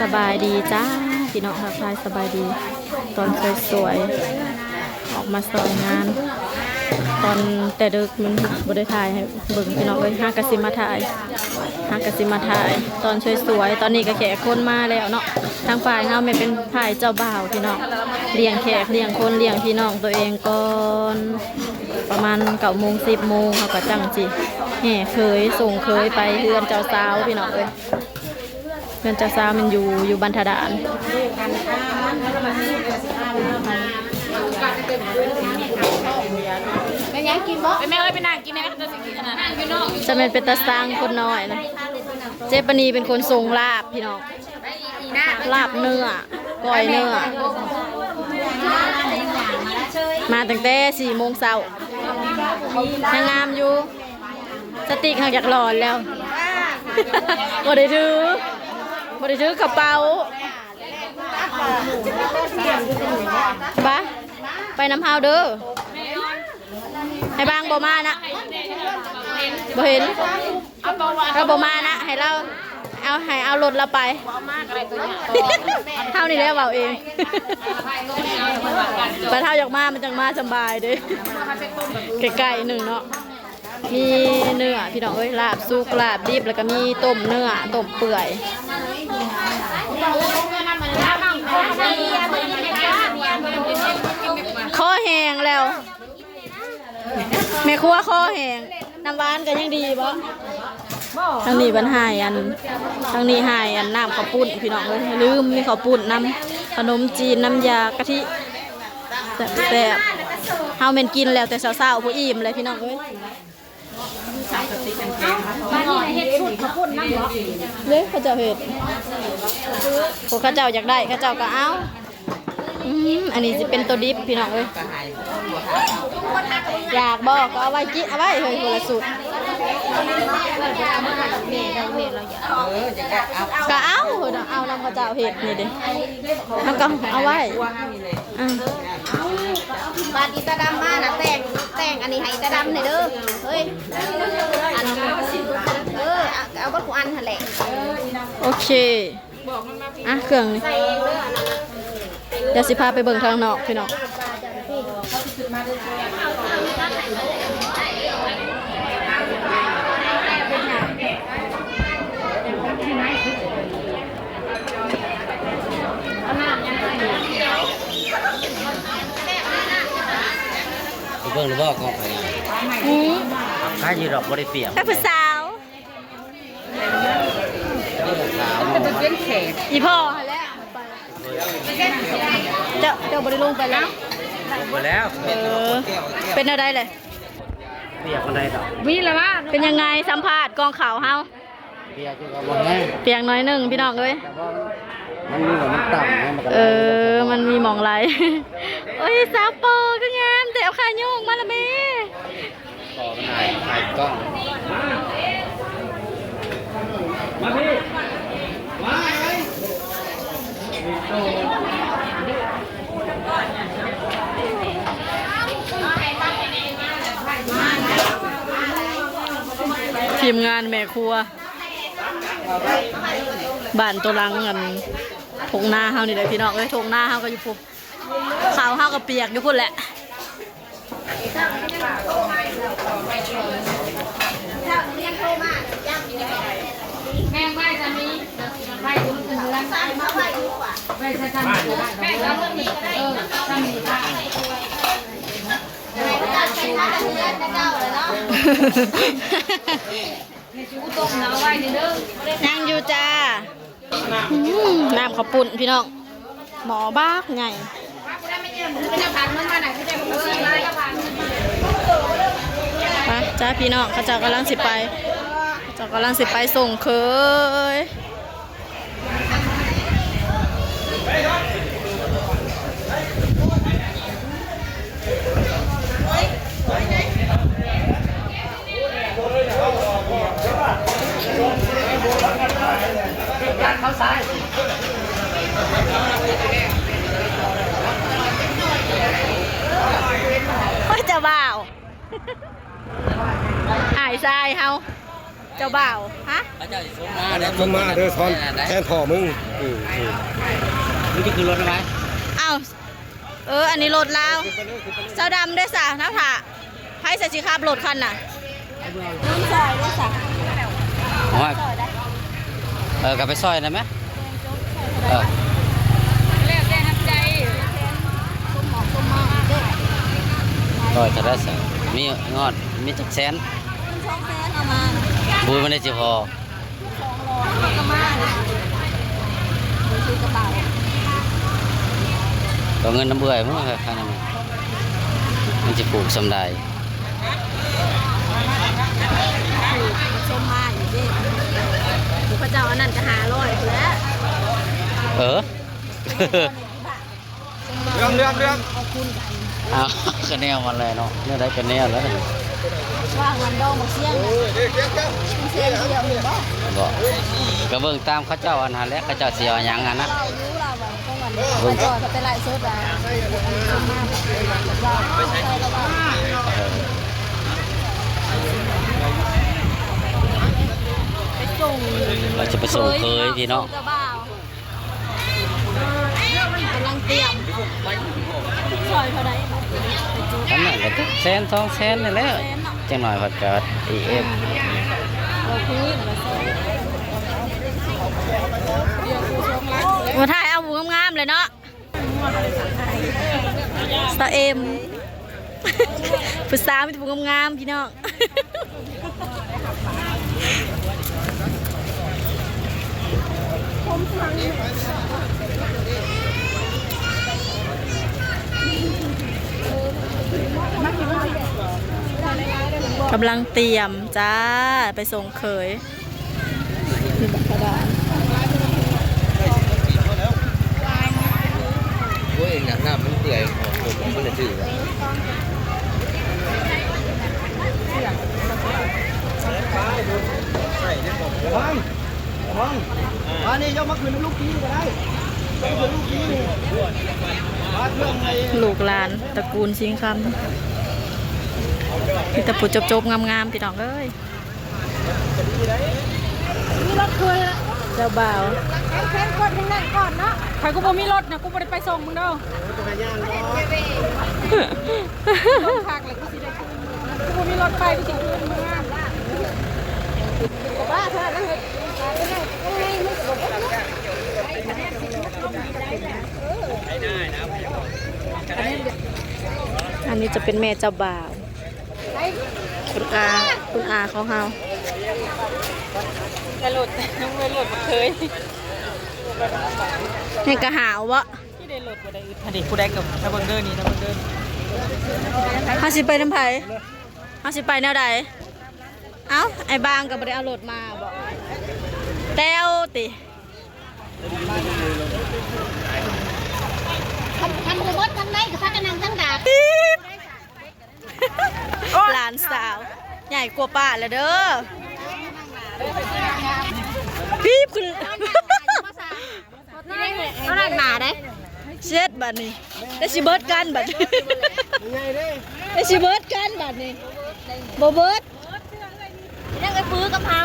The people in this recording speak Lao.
ສະບາຍດີຈ້າ ພີ່ນ້ອງທັກທາຍສະບາຍດີ ຕອນສວຍໆ ອອກມາຊ່ອຍງານ ຕອນແຕ່ເດິກມັນບໍ່ໄດ້ຖ່າຍໃຫ້ເບິ່ງ ພີ່ນ້ອງເອີຍ ຫາກະຊິມາຖ່າຍ ຫາກະຊິມາຖ່າຍຕອນສວຍໆ ຕອນນີ້ກະແຂກຄົນມາແລ້ວເນາະ ທາງຝ່າຍເຮົາແມ່ນເປັນຝ່າຍເຈົ້າບ່າວ ພີ່ນ້ອງ ລ້ຽງແຂກລ້ຽງຄົນລ້ຽງພີ່ນ້ອງໂຕເອງກ່ອນ ປະມານເກົ້າໂມງສິບໂມງ ເຮົາກະຈັ່ງຊິແຫ່ເຂີຍສົ່ງເຂີຍໄປເຮືອນເຈົ້າສາວ ພີ່ນ້ອງເອີຍ. ເຮືອນເຈົ້າສາວແມ່ນຢູ່ ຢູ່ບັນທະດານ ແມ່ນຫຍັງກິນບໍ່ ແມ່ເອີຍ ໄປນັ່ງກິນແນ່ ຈະແມ່ນເປັນຕາຊັງຄົນນ້ອຍນະ ເຈປານີເປັນຄົນສົ່ງລາບ ພີ່ນ້ອງ ລາບເນື້ອ ກ້ອຍເນື້ອ ມາຕັ້ງແຕ່ສີ່ໂມງເຊົ້າ ຍັງງາມຢູ່. ສະຕິກຫາກຢາກຫຼອນແລ້ວ ບໍ່ໄດ້ຖື ບໍ່ໄດ້ຖືກະເປົາ ປະ ໄປນຳເຮົາເດີ ໃຫ້ບາງບໍ່ມານະ ບໍ່ເຫັນ ເຮົາບໍ່ມານະ ໃຫ້ລາວ ເອົາ ໃຫ້ເອົາລົດລາວໄປ ເຮົານີ້ແຫຼະເວົ້າເອງ ບັດເຮົາຢາກມາ ມັນຈັ່ງມາສະບາຍເດ້ ໃກ້ໆໜຶ່ງເນາະ. ມີເນື້ອ ພີ່ນ້ອງເອີຍ ລາບສຸກ ລາບດິບ ແລ້ວກະມີຕົ້ມເນື້ອ ຕົ້ມເປື່ອຍ ຄໍແຫ້ງແລ້ວ ແມ່ຄົວຄໍແຫ້ງ ນ້ຳຫວານກະຍັງດີບໍ່ ທາງນີ້ບັດໃຫ້ອັນ ທາງນີ້ໃຫ້ອັນ ນ້ຳເຂົ້າປຸ້ນ ພີ່ນ້ອງເອີຍ ລືມມີເຂົ້າປຸ້ນນຳ ຂະໜົມຈີນ ນ້ຳຢາກະທິ ແຊບໆ ເຮົາແມ່ນກິນແລ້ວແຕ່ເຊົ້າໆ ບໍ່ອີ່ມເລີຍ ພີ່ນ້ອງເອີຍ. ບາດນີ້ເຮັດຊຸດເຂົ້າປຸ້ນນຳບໍ່ ເດ້ ເຂົາເຈົ້າເຮັດ ພວກເຂົາເຈົ້າຢາກໄດ້ ເຂົາເຈົ້າກະເອົາ ອືມ ອັນນີ້ຊິເປັນໂຕດິບ ພີ່ນ້ອງເອີຍ ຢາກບໍ່ ກະເອົາໄວ້ກິນ ເອົາໄວ້ເຮີ້ຍ ຄົນລະຊຸດ ກະເອົາ ເອົານຳເຂົາເຈົ້າເຮັດນີ້ເດ້ ເຮົາກະເອົາໄວ້ ອືມ ບາດອີຕາດຳມານະ ແຕ່ງ ແຕ່ງອັນນີ້ໃຫ້ອີຕາດຳແດ່ເດີ ເຮີ້ຍ ອັນ ເອີ ເອົາ ເອົາເບິດຄູ່ອັນຫັ້ນແຫຼະ ໂອເຄ ອ່ະ ເຄື່ອງນີ້ ດຽວຊິພາໄປເບິ່ງທາງນອກ ພີ່ນ້ອງ ໄປເບິ່ງຫຼືບໍ່ ກອງໄຟ ອືມ ຂາຍຢູ່ດອກ ບໍ່ໄດ້ປຽກ ແຕ່ຜູ້ສາວ ອີ່ພໍ່ຫັ້ນແຫຼະ ເຈົ້າ ເຈົ້າບໍ່ໄດ້ລົງໄປແລ້ວ ລົງໄປແລ້ວ ເອີ ເປັນແນວໃດແຫຼະ ປຽກປານໃດດອກ ມີລະວ່າ ເປັນຍັງໄງ ສຳພາດກອງເຂົ້າເຮົາ ປຽກຢູ່ ກະບໍ່ແຮງ ປຽກໜ້ອຍໜຶ່ງ ພີ່ນ້ອງເອີຍ ມັນມີແບບມັນຕ່ຳ ເອີ ມັນມີໝ່ອງໄຫຼ ໂອ້ຍ ສາວປໍກະງາມແທ້ ເອົາຂາໂຍກມາລະແມ່ ຂໍມັນອາຍ ອາຍກ້ອງ ມາພີ່ ມາ ທີມງານແມ່ຄົວ ບ້ານໂຕຫຼັງ ອັນ ທົ່ງນາເຮົານີ້ແຫຼະ ພີ່ນ້ອງເອີຍ ທົ່ງນາເຮົາກະຢູ່ພຸ້ນ ເຂົ້າເຮົາກະປຽກຢູ່ພຸ້ນແຫຼະ ແບ່ງໄວ້ຊະມີ ໄວ້ຢູ່ເຮືອນ ໄວ້ຊະຊັ້ນ ແບ່ງຊະມີ ເອີ ຊະມີ ຍັງຢູ່ຈ້າ ອືມ ນ້ຳເຂົ້າປຸ້ນ ພີ່ນ້ອງ ໝໍ້ບັກໃຫຍ່ ມາຈ້າ ພີ່ນ້ອງ ເຂົາເຈົ້າກຳລັງຊິໄປ ເຂົາເຈົ້າກຳລັງຊິໄປສົ່ງເຂີຍ. ໂອ້ຍ ເຈົ້າບ່າວ ອ້າຍຊາຍເຮົາ. ເຈົ້າບ່າວ ຮະ? ເຂົາເຈົ້າຊິຊົມມາເດີ ຊົມມາເດີ ສອນແທນພໍ່ມຶງ. ອືມ ອືມ ມັນຊິຂຶ້ນລົດໄດ້ໄໝ? ອ້າວ ເອີ ອັນນີ້ລົດລາວ. ສາວດຳເດ້ສະ ນາຜາ ໃຜສະຊິຂັບລົດຄັນນະ? ໂອ້ຍ ເອີ ກໍໄປຊ່ອຍໄດ້ໄໝ? ເອີ ແລ້ວແຕ່ຮັບໃຈ. ຮ້ອຍເທົ່າໃດຊະ? ມີຮອດ ມີຈັກແສນ? ເງິນສອງແສນເອົາມາ. ບຸຍມັນໄດ້ຊິພໍ? ສອງຮ້ອຍ ເອົາມາ ເອົາຊື້ກະເປົາ. ກໍເງິນນຳເອື້ອຍມື້ ຄັນນັ້ນ ມັນຊິປູກສ່ຳໃດ? ຜູ້ເຂົາເຈົ້າອັນນັ້ນກໍຫ້າຮ້ອຍພຸ້ນແຫຼະ. ເອີ ເລື່ອງ ເລື່ອງ ເລື່ອງ ເອົາ ກໍແນວມັນແຫຼະເນາະ ແນວໃດກໍແນວແລ້ວ. ວ່າງມັນດອງບັກຊຽງນະ ແສນດຽວນີ້ບໍ່? ບໍ່ ກໍເບິ່ງຕາມເຂົາເຈົ້າອັນຫັ້ນແຫຼະ ເຂົາເຈົ້າຊິເອົາຫຍັງຫັ້ນນະ. ເວົ້າຢູ່ລາວວ່າ ເບິ່ງ ເຂົາເຈົ້າໄປໄລຟ໌ສົດວ່າ ອັນນີ້ສົ່ງມາ ລາວໃສ່ລະວ່າ ເອີ ໄປສົ່ງ ວ່າຈະໄປສົ່ງເຂີຍພີ່ນ້ອງ ເຈົ້າບ່າວ ກຳລັງຕຽມ ຊ່ອຍເທົ່າໃດບາດນີ້? ປະມານກໍຈັກແສນສອງແສນນີ້ແຫຼະ ແສນເນາະ ຈັກໜ້ອຍເພິ່ນກໍອີເອັມ ບໍ່ຄືນວ່າຊັ້ນ. ໂອ້ ຖ່າຍເອົາຜູ້ງາມໆເລີຍເນາະ. ສາວເອັມ ຜູ້ສາວມີແຕ່ຜູ້ງາມໆ ພີ່ນ້ອງ. ກຳລັງຕຽມຈ້າ ໄປສົ່ງເຂີຍ. ໂອ້ຍ ໜ້າມັນເປື່ອຍ ອອກລົມມັນລະຈື່. ລະວັງ ລະວັງ ອັນນີ້ເຈົ້າມາຂຶ້ນນຳລູກກີ້ກໍໄດ້ ເຈົ້າມາຂຶ້ນລູກກີ້ນີ້ ມາເຄື່ອງໃນ ລູກຫຼານຕະກູນສິງຄຳ ມີແຕ່ຜູ້ຈົບໆງາມໆ ພີ່ນ້ອງເອີຍ. ມີລົດຄື ເຈົ້າບ່າວ ແຂນ ແຂນກົດທາງນັ້ນກ່ອນເນາະ. ຂ້ອຍກໍບໍ່ມີລົດນະ ກູບໍ່ໄດ້ໄປສົ່ງມຶງເດີ. ລົດພັກແລ້ວກູຊິໄດ້ຄືນ ກູບໍ່ມີລົດໄປ ກູຊິຄືນເມືອ. ອັນນີ້ຈະເປັນແມ່ເຈົ້າບ່າວ. ຄຸນອາ ຄຸນອາຂອງເຮົາ ແຕ່ລົດ ຍັງເປັນລົດບໍ່ເຄີຍ ຍັງກະຫາວເບາະ ທີ່ໄດ້ລົດບໍ່ໄດ້ອຶດຫັ້ນເດ. ຜູ້ໃດກໍຖ້າເບິ່ງເດີນີ້ ຖ້າເບິ່ງເດີ ເຮົາຊິໄປນຳໃຜ? ເຮົາຊິໄປແນວໃດ? ເອົ້າ ໄອ້ບາງກໍບໍ່ໄດ້ເອົາລົດມາເບາະ ແຕ້ວຕິ. ຄັນ ຄັນບໍ່ໝົດທາງໃດກໍພາກັນນັ່ງທາງດາບ. ປີບ ໂອ້ຍ ຫຼານສາວໃຫຍ່ກວ່າປ້າແລ້ວເດີ. ປີບ ຂຶ້ນ ເອົາໜ້າໜາໄດ໋ ເຊັດບາດນີ້ ແຕ່ຊິເບິດກັນບາດນີ້ ແຕ່ຊິເບິດກັນບາດນີ້ ບໍ່ເບິດ ຍັງໄປຟື້ກັບເຮົາ.